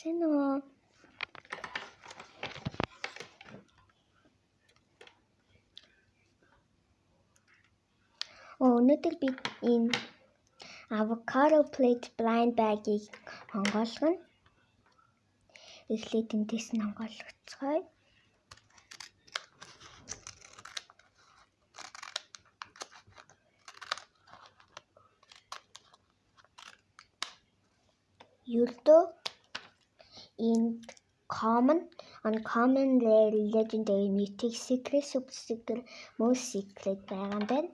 Сайн уу? Өнөөдөр бид энэ avocado plate blind bag-ийг онгойлгоно. Эхлээд эндээс нь онгойлгоцгоё. Ердөө энд common, uncommon, rare, legendary, mythic, secret, super secret, most secret байгаа юм байна.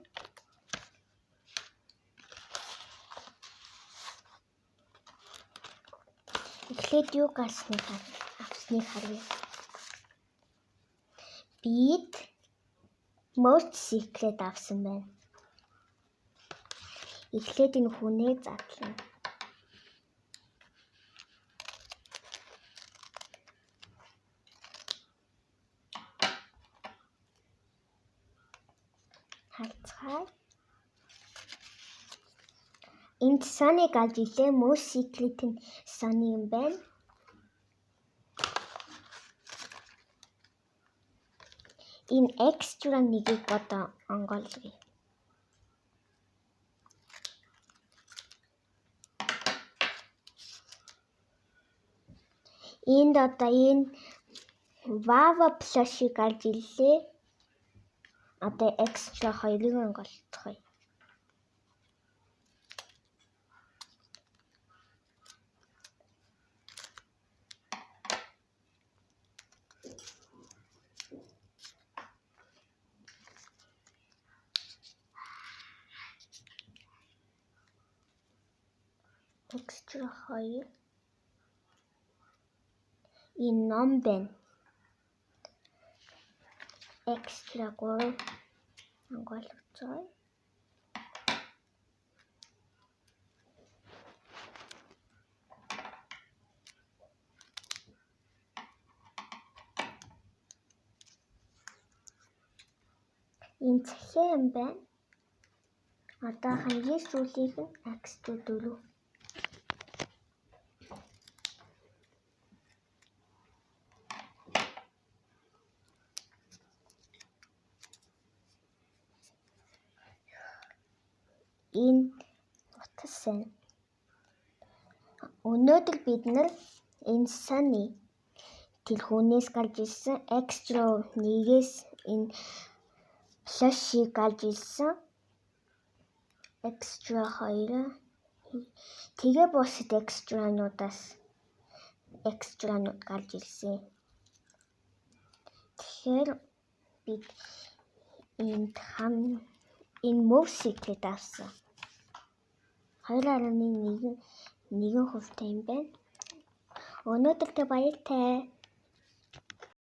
Эхлээд юу гарсныг авсныг харъя. Бид most secret авсан байна. Эхлээд энэ хүнээ задлана. Харцгаая. Энд Sunny гарч ирлээ. Most secret нь Sunny юм байна. Энэ extra нэгийг одоо онгойлгоё. Энд одоо энэ Vava plush-ыг гарч ирлээ. Одоо extra хоёрыг онгойлгоё. Extra 2. Энэ ном байна. Extra 3 онгойлгоцгоё. Энэ цахиа юм байна. Одоо хамгийн сүүлийнх нь extra 4. Энэ утас байна. Өнөөдөр бид нар энэ Sunny тэр хүнээс гарч ирсэн extra нэгээс энэ plush-ыг гарч ирсэн. Extra 2. Тэгээ бусад extra-нуудаас extra-нууд гарч ирсэн. Тэгэхээр бид энд хам энэ most secret авсан. 2.1 1% юм байна. Өнөөдөр тэ баяртай.